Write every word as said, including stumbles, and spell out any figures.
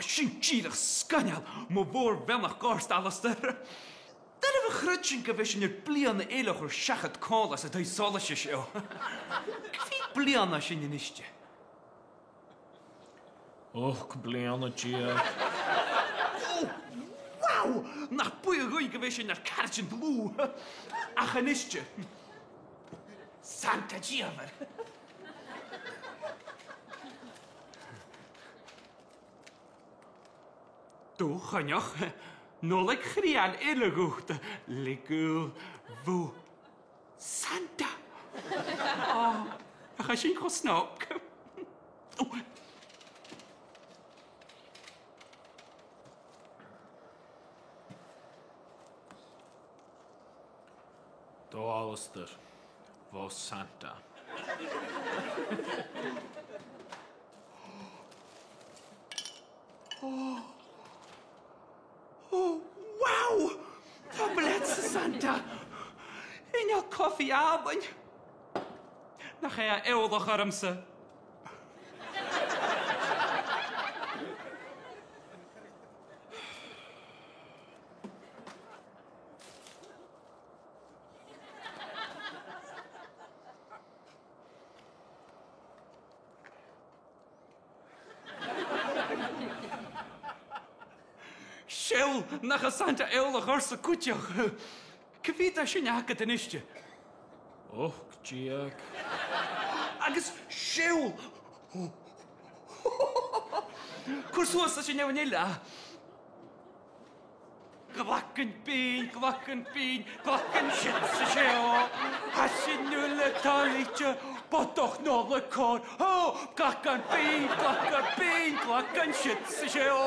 Sin dìreach sgoinneil, mo mhòr-bheannachd ort, Alasdair. Dè bha a' chreidsinn gu bheil sinn air bliadhna eile a chur seachad còmhla san taigh-solais seo? Cia mheud bliadhna a tha sin a-nist? Ochd bliadhna deug. Ò, wow! Nach buidhe dhuinn gu bheil sinn nar caraidean dlùth. Ach a-nist, Santa Diabhal. Do choinneach, Nollaig Chridheil eile dhut, le gaol bho Santa. Ò, ach tha sin cho snog. Ò. Do Alasdair, bho Santa. Ò. Ò, wow! Tapadh leatsa, Santa! Inneal cofaidh àlainn. Nach e eòlach ormsa? Seall, nach eil Santa eòlach ortsa cuideachd. Cia mheud a tha sin agad a-nist? Ochd deug. Agus seall! Cuir suas an sin aon eile. Glagan binn, glagan binn, glagan siud 's an seo. Tha sinn uile toilichte, bodach Nollaig còir. Ho! Glagan binn, glagan binn, glagan siud 's an seo.